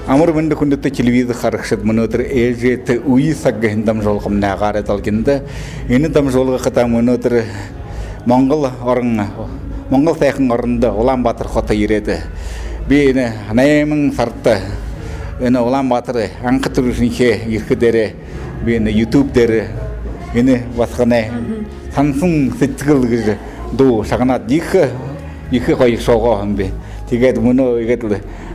Амар мэнд хүндэт телевиз харагчид, өнөөдөр ээжэт үе цаг гэх дамжуулгам наагаарай долгинд. Энэ дамжуулгахад өнөөдөр Монгол орон, Монгол сайхан оронд Улаанбаатар хот ирээд би энэ 8 сард энэ Улаанбаатар анх төрийнхээ эрх дээр би энэ YouTube дээр энэ басганы сансан сэтгэл гэж дуу шагнаад их их гоё шоогоо юм би. Тэгээд мөнөө игээд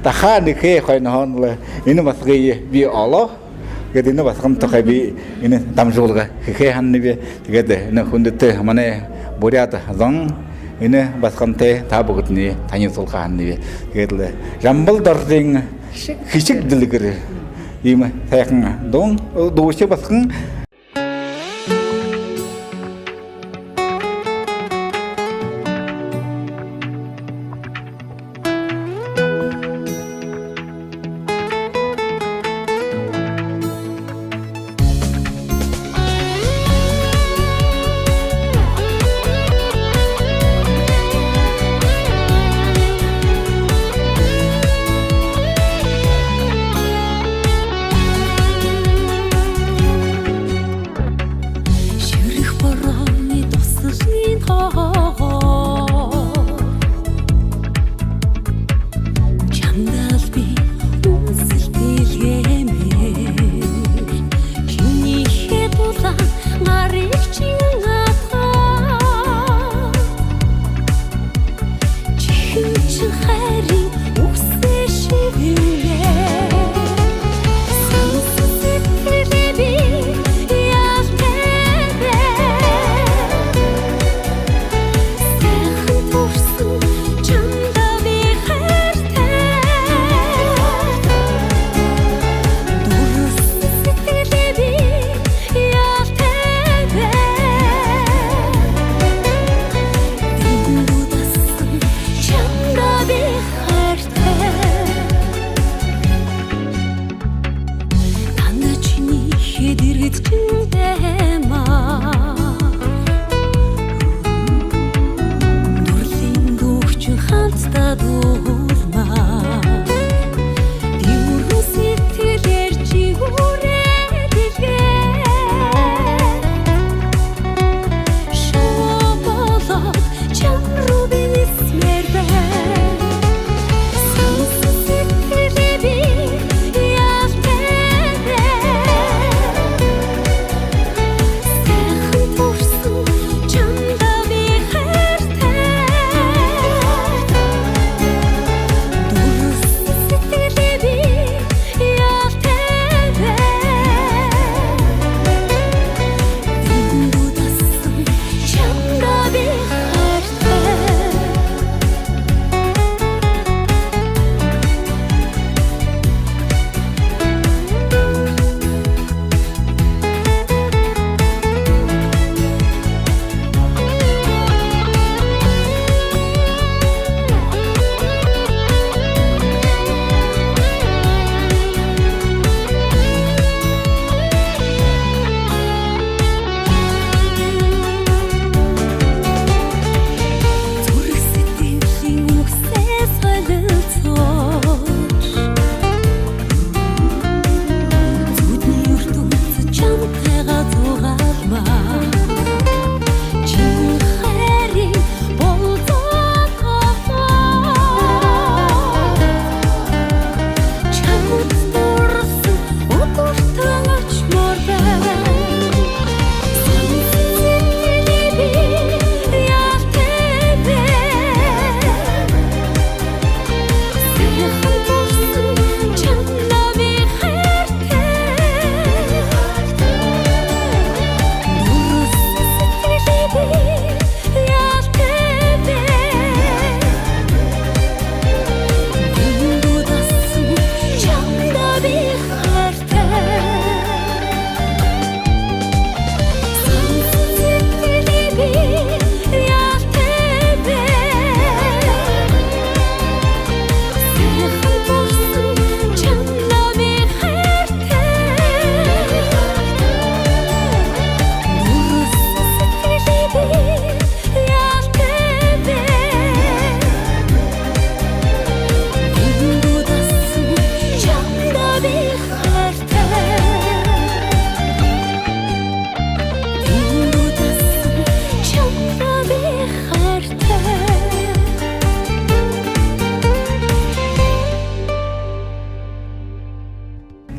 дахаа нэхээ хойно хоонл энэ басгыг би олоо гээд энэ басган тухай би энэ дамжуулга хэхээ ханны би. Тэгээд энэ хүндэт манай Бурят зан энэ басгантай та бүгдний танилцуулга ханны би. Тэгээд Жамбал дордын хишиг дэлгэр ийм сайхан дуун дуушиг басган.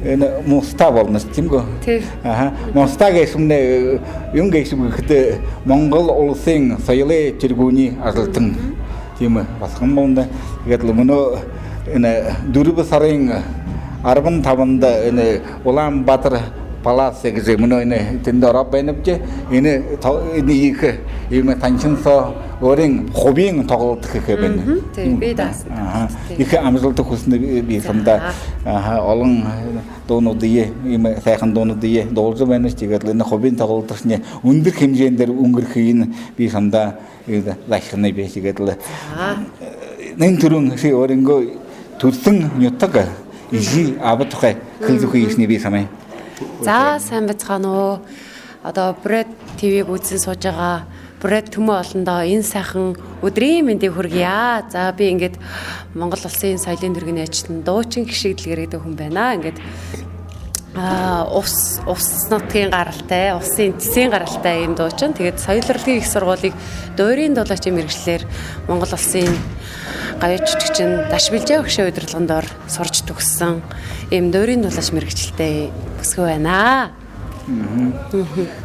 энэ муста болно тиймгүй. Аа муста гэсэн юм гэсэн гэхэд Монгол улсын соёлын тэргүүний ажилтан тийм басхан болно. Тэгээд л мөнөө энэ 4 сарын 15-нд энэ Улаанбаатар Палас гэж мөнөө энэ тэнд ороо байна бч энэ энэ их ийм танчинсоо өөрийн хувийн тоглолт гэх юм байна. Тийм би даасан. Их амжилт хүснэ би самда олон дуунуудыг ийм сайхан дуунуудыг дуулж байна ч тэгээд энэ хувийн тоглолтны өндөр хэмжээнд дээр өнгөрөх энэ би самда лахны би тэгээд л нэн түрүүн ши өөрөнгөө төрсөн нютаг ижи абатхай хэлзүхий ишний би самай. За сайн байцгаана уу. Одоо Бред ТV-г үзэн сууж байгаа Бред төмөө олондоо энэ сайхан өдрийн мэндийг хүргье. За би ингээд Монгол улсын соёлын төргийн ажилтан дуучин гişгдэл гэдэг хүн байна. Ингээд ус нутгийн гаралтай, усын тэсийн гаралтай юм дуучин. Тэгээд соёл урлагийн их сургуулийг дуурийн дуулаачийн мэргэжлээр Монгол улсын гавьяа жүжигчин Дашбилжээ өгшөө удирдлагын дор сурч төгссөн ийм дуурийн дуулаач мэргэжилтэй бүсгүй байна.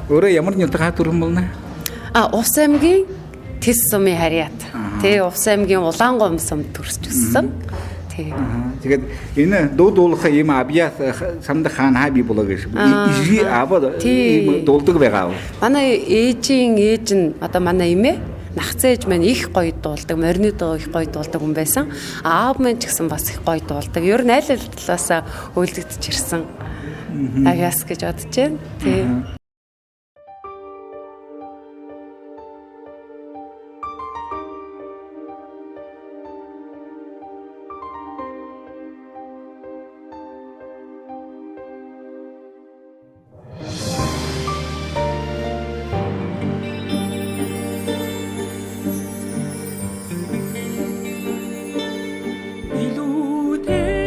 Өөрөө ямар нютаг хаа төрөн болно? Увс аймгийн Тэс сумын харьяат. Тэгээ Увс аймгийн Улаангум сумд төрсч өссөн. Тэг. Тэгээд энэ дуу дуулах ийм абьяас самд хаан хаа би болоо гэж. Ижи аваад ийм дуулдаг байгаа. Манай ээжийн ээж нь одоо манай эмээ Нахцаа ээж маань их гоё дуулдаг, морины дуу их гоё дуулдаг хүн байсан. Аав маань ч гэсэн бас их гоё дуулдаг. Ер нь аль аль талаас өөлдөгдөж ирсэн. Авьяас гэж бодож байна. Тий. Илүүтэй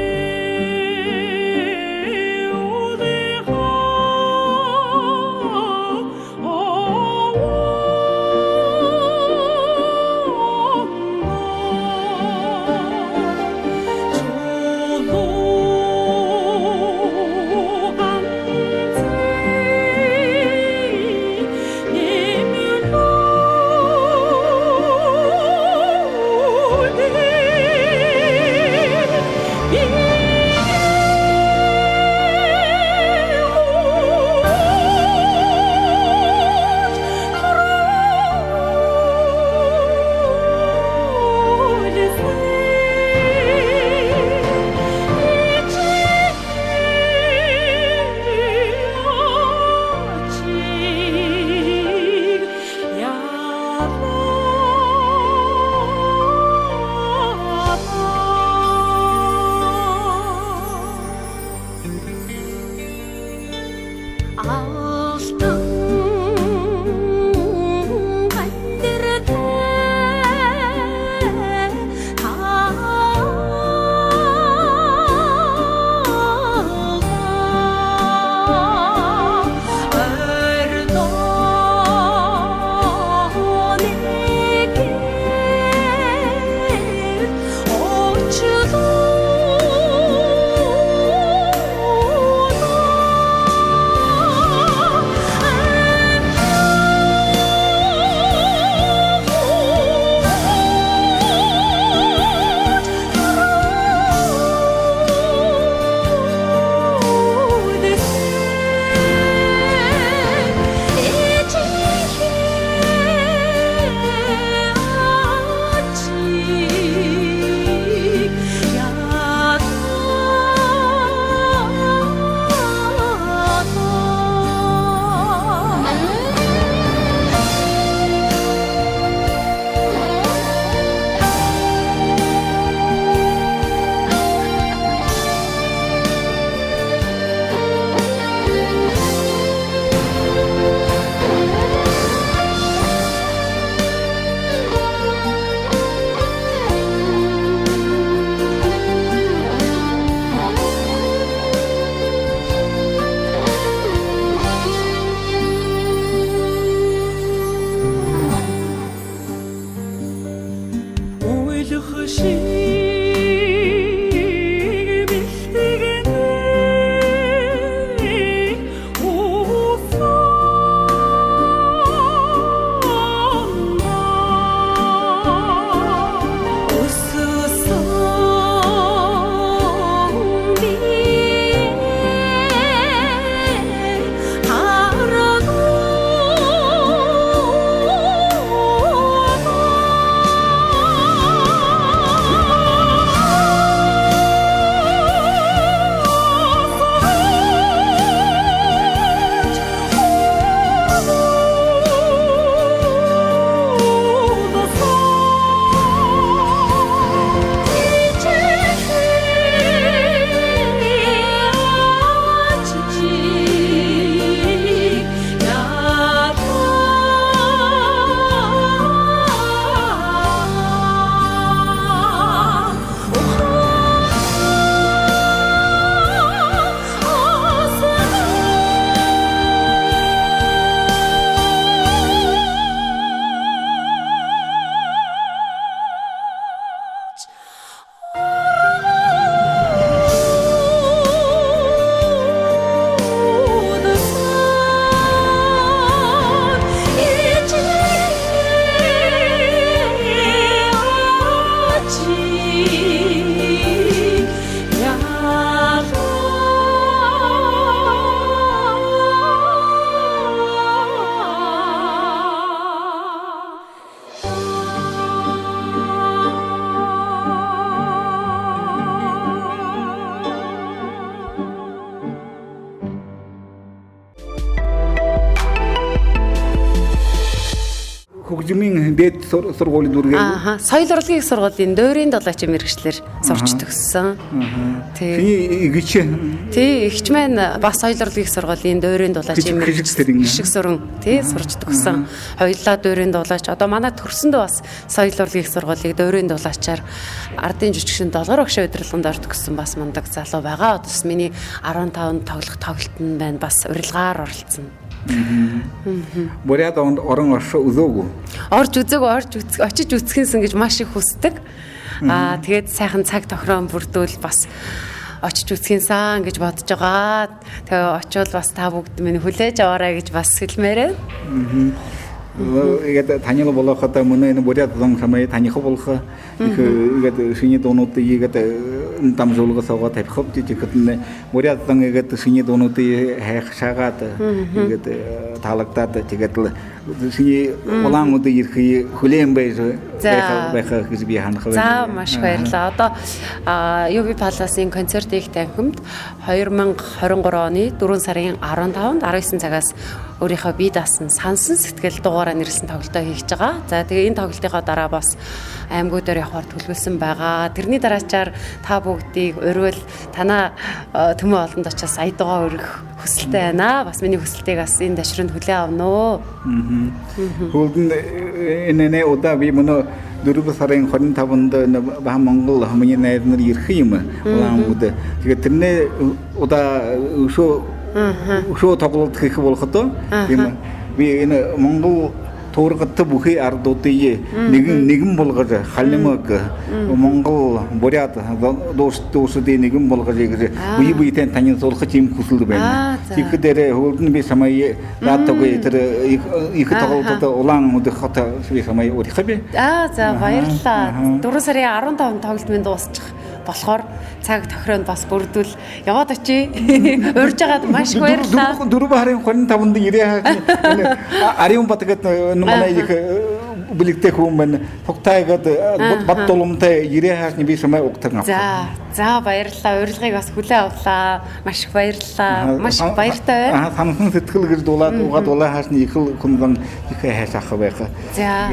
Хөгжмийн дээд сургуулийн дүүргээр. Ааха. Соёл урлагийн их сургуулийн дуурийн дулаачийн мэргэжлээр сурч төгссөн. Тий. Игч. Тий, эгч маань бас соёл урлагийн их сургуулийн дуурийн дулаачийн мэргэжил хишиг сүрэн тий сурч төгссөн. Хоёулаа дуурийн дулаач. Одоо манай төрсөндөө бас соёл урлагийн их сургуулийг дуурийн дулаачаар ардын жүжигчин долгор багшийн удирдлаганд ор төгссөн бас мундаг залуу байгаа. Одоо бас миний 15-нд тоглох тоглолт нь байна. Бас урилгаар оролцсон. Бурят орон оршо үзээгүй. Орж үзээгүй, орж очиж үзэхэнсэн гэж маш их хүсдэг. Аа тэгээд сайхан цаг тохирон бүрдүүл бас очиж үзэхэнсэн гэж бодож байгаа. Тэгээ очивол бас та бүгд минь хүлээж аваарай гэж бас хэлмээрээ. Ингээд танил болоход мөн энэ бурят зон самай таних болох их ингээд шинэ дуунуудыг ингээд дамжуулгаас аваа тавих тэгэхэд нэ бурят зон ингээд шинэ дуунуудыг хайх шаагаад ингээд таалагдаад тэгээд л шинэ улаанууд ирэхийг хүлээн байж байх гэж би ханах байна. За маш их баярлалаа. Одоо UB Palace-ийн концертыг танхимд 2023 оны 4 сарын 15-нд 19 цагаас өөрийнхөө бие даасан сансан сэтгэл дугаараа нэрлсэн тоглолтоо хийж байгаа. За тэгээ энэ тоглолтынхоо дараа бас аймагуудаар явахаар төлөвлөсөн байгаа. Тэрний дараачаар та бүгдийг урвал танаа төмөн олонд очиж сая дугаа өргөх хүсэлтэй байна. Бас миний хүсэлтийг бас энэ дашранд хүлээн авна уу. Хөлдөн энэ удаа би мөн 4 сарын 25-нд бахан Монгол хүмүүний найз нар ирэх юм. Улаанбаатар. Тэгээд тэрнээ удаа өшөө тоглолт хийх болоход юм. Би энэ Монгол туургат бүхий ардуудыг нэгэн болгож халимаг Монгол бурят дуусдын нэгэн болгож гэж бие биетэй танилцуулах юм хүсэл байна. Тэгэхээр хөлдөн би самай даатгүй тэр их тоглолтод улаан хот би самай урих би. Аа за баярлалаа. 4 сарын 15-нд тоглолт минь дуусчих болохоор цаг тохироонд бас бүрдүүл яваад очие. Урьж байгаад маш их баярлалаа. 4 сарын 25-нд ирээ Ариун бат гэдэг манай их бүлэгтэй хүн байна. Тугтайгаад бат дулумтай ирээ хаашны би самай угтаг. За баярлалаа. Урилгыг бас хүлээн авлаа. Маш их баярлалаа. Маш их баяртай байна. Самсан сэтгэл гэж дулаад угаад улаан хаашны их хүнзэн их хайшаах байх. За.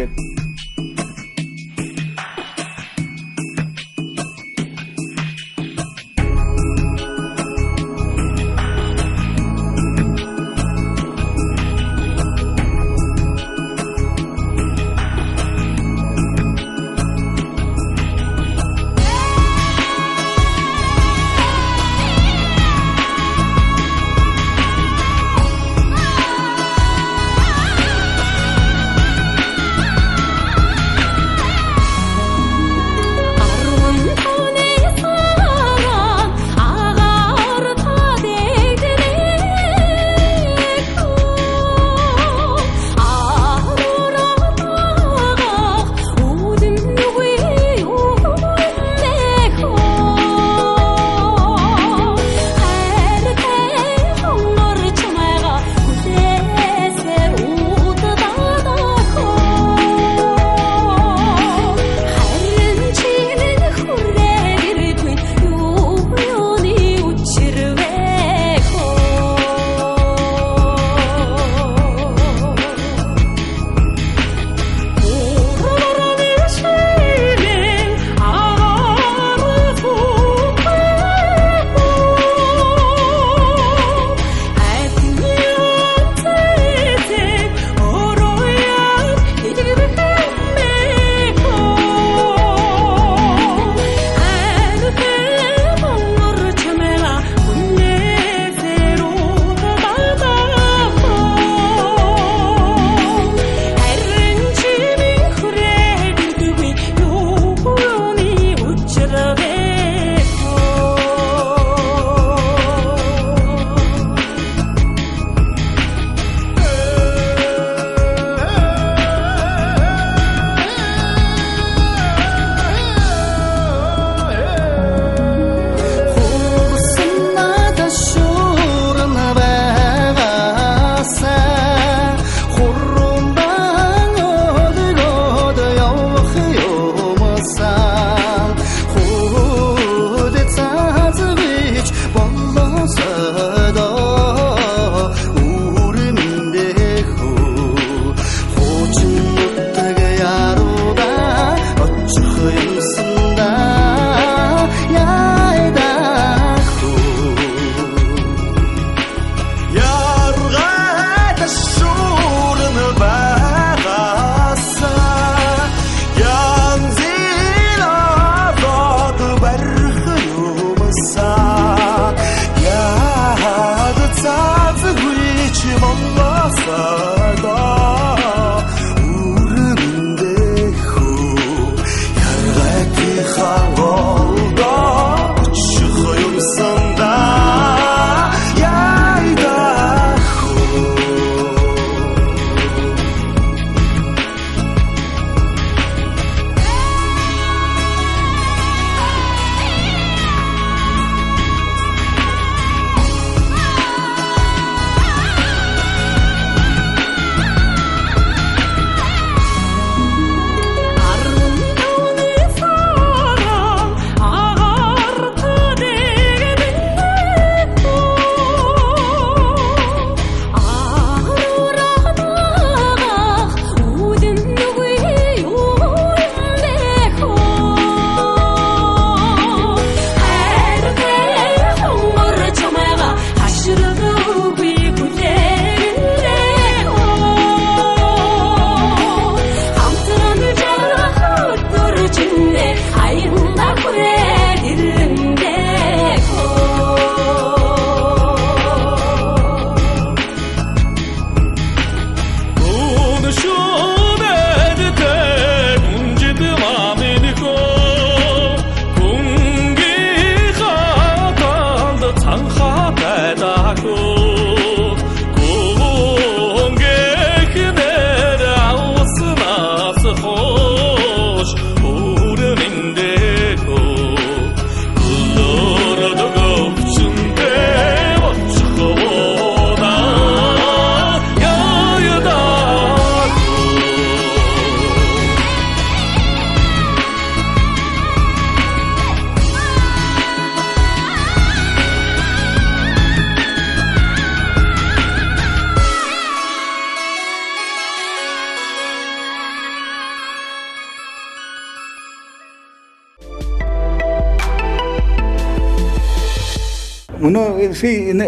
Мөнөө си энэ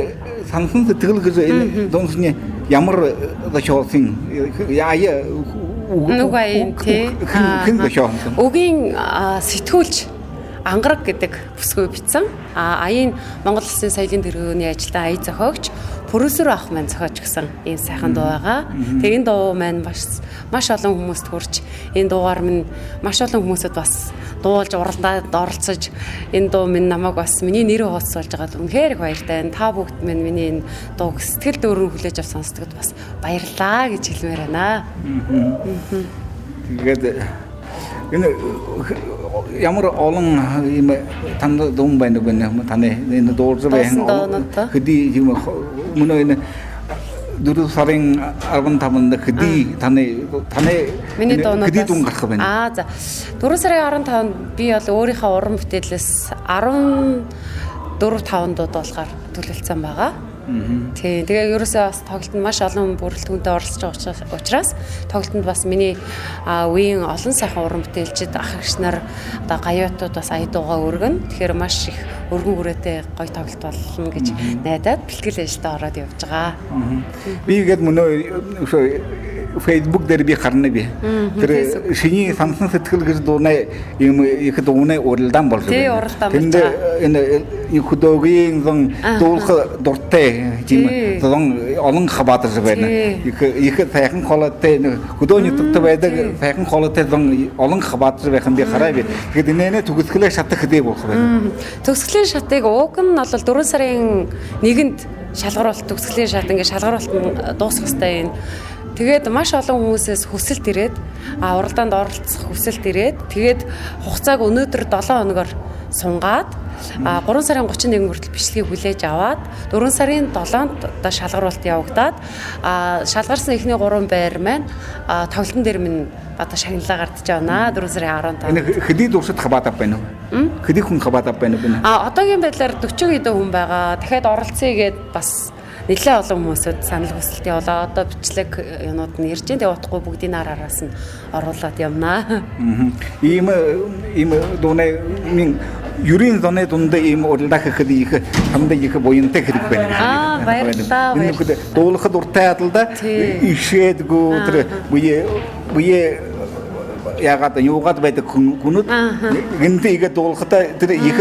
сансан сэтгэл гэж энэ дуусны ямар зохиолсон яа Нүг аян тий. Хэн зохиолсон? Үгийн сэтгүүлч Ангараг гэдэг бүсгүй бичсэн. А аяын Монгол Улсын соёлын тэргүүний ажилтан ая зохиогч Пүрүсүр ах маань зохиож гисэн ийм сайхан дуу байгаа. Тэгээ энэ дуу маань маш маш олон хүмүүст хүрч энэ дуугаар минь маш олон хүмүүсэд бас дуулж уралдаад оролцож энэ дуу минь намайг бас миний нэр хооц болж байгаад үнэхээр их баяртай байна. Та бүгд минь миний энэ дууг сэтгэл дөрөн хүлээж авч сонсдогод бас баярлалаа гэж хэлмээр байна. Тэгээд энэ ямар олон юм танд дун байна уу гэнэ таны энэ дуулж байсан хэдий юм мөнөө энэ 4 сарын 15-нд хэдий таны миний дуунууд хэдий дун гарах байна. Аа за 4 сарын 15-нд би бол өөрийнхөө уран бүтээлээс 14 5 дуу болохоор төлөвлөсөн байгаа. Тий. Тэгээ ерөөсөө бас тоглолтод маш олон бүрэлдэхүүнтэй оролцож байгаа учраас тоглолтод бас миний үеийн олон сайхан уран бүтээлчид ах эгч нар одоо гаяатууд бас ая дуугаа өргөнө. Тэгэхээр маш их өргөн хүрээтэй гоё тоглолт болно гэж найдаад бэлтгэл ажилдаа ороод явж байгаа. Би гээд мөнөө Facebook дээр би харна би. Тэр шиний самсан сэтгэл гэж дууны юм их дууны уралдаан болж байна. Тий, уралдаан болж байгаа. Тэнд энэ хөдөөгийн зон дуулах дуртай тийм зон олон хабаатар байна. Их их сайхан хоолойтой хөдөөний төвтэй байдаг сайхан хоолойтой зон олон хабаатар байх нь би хараа би. Тэгэхээр энэнэ төгсгөлээ шатах хэдий болох байна. Төгсгөлийн шатыг уг нь бол 4 сарын 1-нд шалгаруулалт төгсгөлийн шат ингээд шалгаруулалт нь дуусах ёстой юм. Тэгээд маш олон хүмүүсээс хүсэлт ирээд уралдаанд оролцох хүсэлт ирээд тэгээд хугацааг өнөөдөр 7 хоногор сунгаад 3 сарын 31 хүртэл бичлэгийг хүлээж аваад 4 сарын 7-нд одоо шалгаруулалт явагдаад шалгарсан эхний 3 байр маань тоглолтын дээр минь одоо шагналаа гардаж байна. 4 сарын 15-нд. Энэ хэдий дурсад хабаатав байна уу? Хэдий хүн хабаатав байна уу? Одоогийн байдлаар 40 хэдэн хүн байгаа. Дахиад оролцъё гээд бас нэлээд олон хүмүүсүүд санал хүсэлт явуулаа. Одоо бичлэг юмнууд нь ирж байна. Тэгээ утгагүй бүгдийг араас нь оруулаад явнаа. Ийм ийм дууны минь ерийн зоны дунд ийм уралдаа гэхэд их хамдаа их буянтай хэрэг байна. Аа баярлалаа. Энэ бүхэл дуулахад дуртай адалда ишээдгүү тэр үе үе ягаад юугаад байдаг хүнүүд гэнтэй игээ дуулахтаа тэр их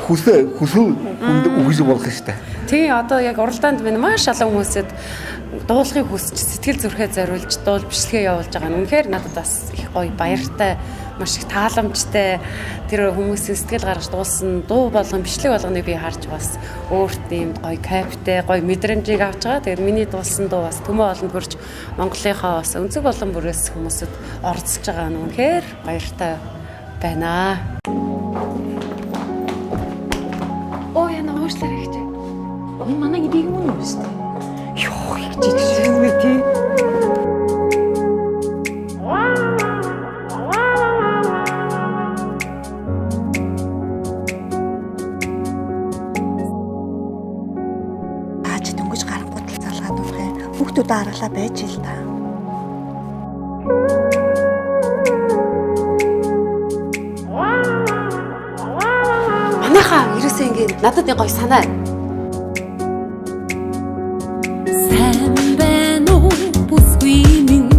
хүсэл хүсэл хүнд өгж болох шүү дээ. Тий, одоо яг уралдаанд минь маш олон хүмүүсэд дуулахыг хүсч сэтгэл зүрхээ зориулж дуул бичлэгээ явуулж байгаа нь үнэхээр надад бас их гоё баяртай, маш их тааламжтай тэр хүмүүсийн сэтгэл гаргаж дуулсан дуу болгон бичлэг болгоныг би харж бас өөрт ийм гоё кайфтай, гоё мэдрэмжийг авч байгаа. Тэгээд миний дуулсан дуу бас төмөө олонд хүрч Монголынхаа бас өнцөг болон бүрээс хүмүүсэд оролцож байгаа нь үнэхээр баяртай байна. Оо яна уушлаарай гэж. Энэ манай гэдэг юм уу шүү дээ. Йоо их юм бэ тий. Та чи дөнгөж гарангуут л залгаад унах юм. Хүүхдүүдээ аргалаа байж ил та. Манайхаа ерөөсөө ингэ надад нэг гоё санаа. Сайн байна уу бүсгүй минь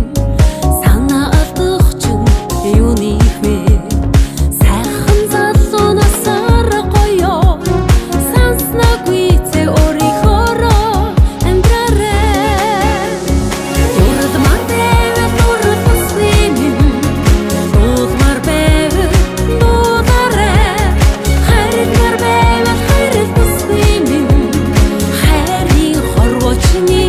санаа алдах чинь юуны вэ? Сайхан залуунасаар гоё санснаагүй зэ өөрийнхөөрөө амьдраарай. Дурлмаар байвал дурл бүсгүй минь дуулмаар байвал дуулаарай. Хайрлмаар байвал хайрл бүсгүй минь хайрын хорвоочны.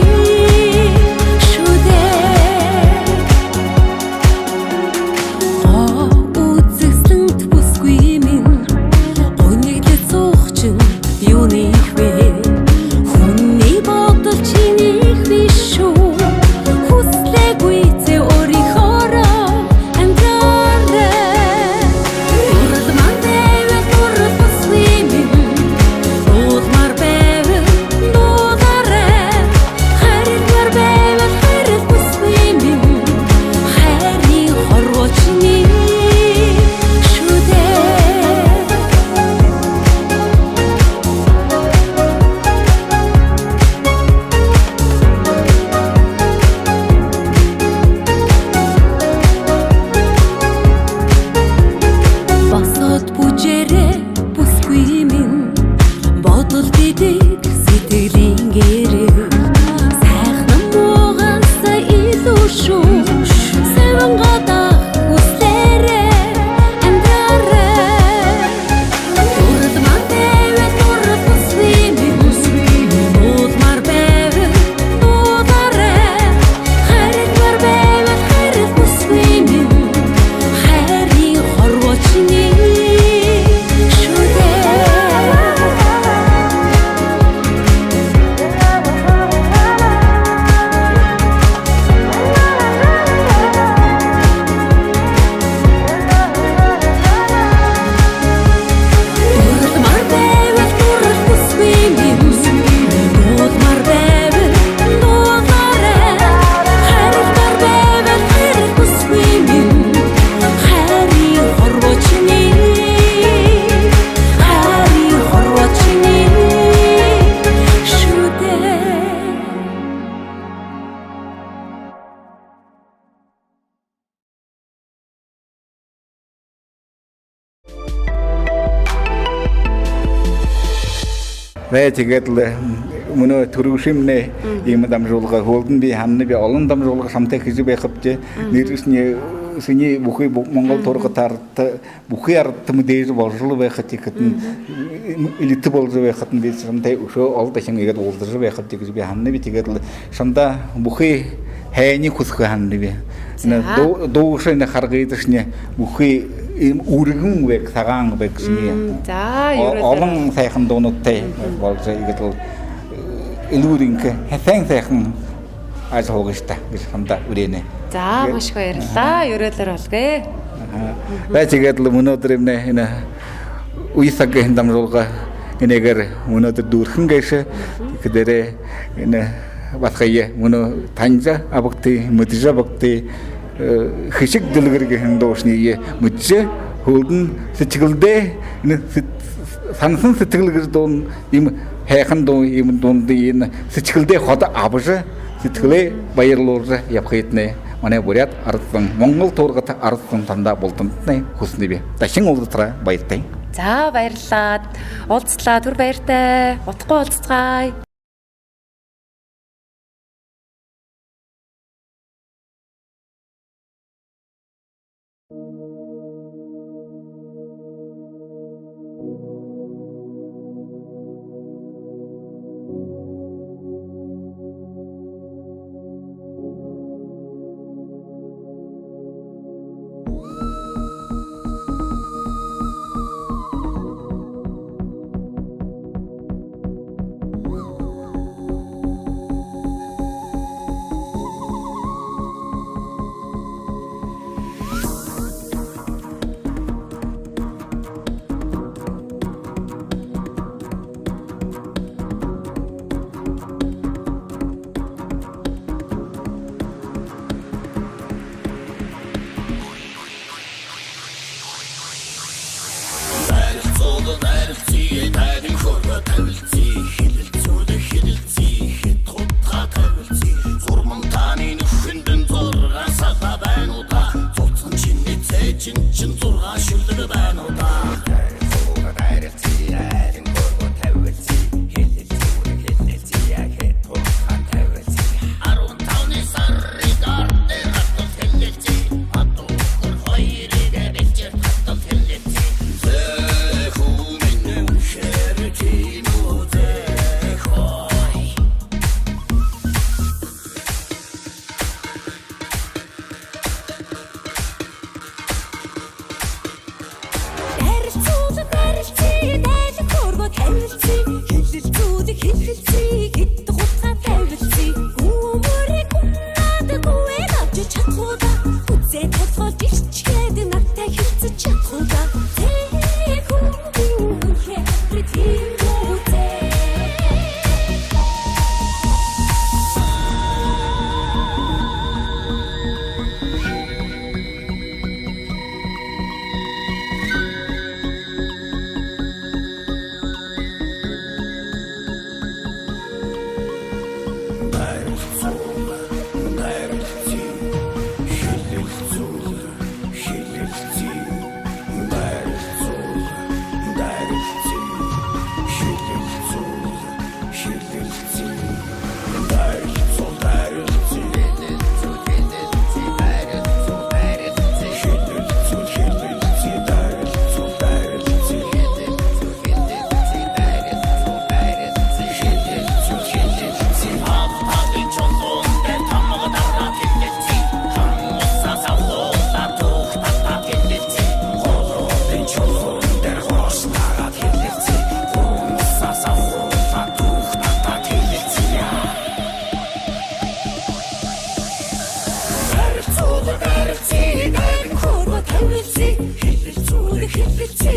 Бодол гэдэг сэтгэлийн гэрэл сайхан муугаас илүү шүү. Сайван гадаах хүслээрээ амьдраарай. Дурлмаар байвал дурал бүсгүй минь, дуулмаар байвал дуулаарай. Хайрлмаар байвал хайрл бүсгүй минь, хайрын хорвоочны шүү дээ. Дурлмаар байвал дурал бүсгүй минь, дуулмаар байвал дуулаарай. Хайрлмаар байвал хайрл бүсгүй минь, хайрын хорвоочны, хайрын хорвоочны шүү дээ. Вэ тэгээд л мөнөө төрөвшимнэ ийм дамжуулга хөлдөн би хамны би олон дамжуулга хамтай хийж байх хэвчээ нэрсний синий бүхий Монгол тургатарт бүхий ард мэдээж болжол байхад ихэдэн элит болж байхад би самтай өшөө ол дахин игээд уулзаж байхад гэж би хамны би тэгээд л шанда бүхий хайны хүсэх хамны би дуушны харгыдшны бүхий ийм үргэн вэг сагаан вэг синий. За, ерөөлөөр. Олон сайхан дуунуудтай болж игээд л элүүринх сайн сайхан аж хуугашта гэж хамда үрэнэ. За, маш их баярлалаа. Ерөөлөөр болгоё. Бай тэгээд л өнөөдөр юм нэ энэ уйсаг гэх дамжуулга энэгэр өнөөдөр дүүрхэн гэш тэгэхээр энэ батхая өнөө танжа абгти мөдж абгти хишиг дэлгэр гэх дуушны мөдж хөлдөн сэтгэлдээ энэ сансан сэтгэл гэж дуун им хайхан дуун им дунд энэ сэтгэлдээ хот авж сэтгэлээ баярлуулж явах хийднэ. Манай бурят ардсан Монгол тургат ардсан танда болдонтны хүснэ би. Дахин уулзтраа баяртай. За, баярлалаа. Уулзлаа. Түр баяртай. Утгагүй уулзцгаая.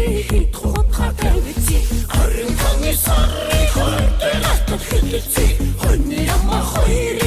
Хэд хутга тавьчих. 25 сарын 2 дээр хатад хэлэлцээ. Хонь ямаа хоёр.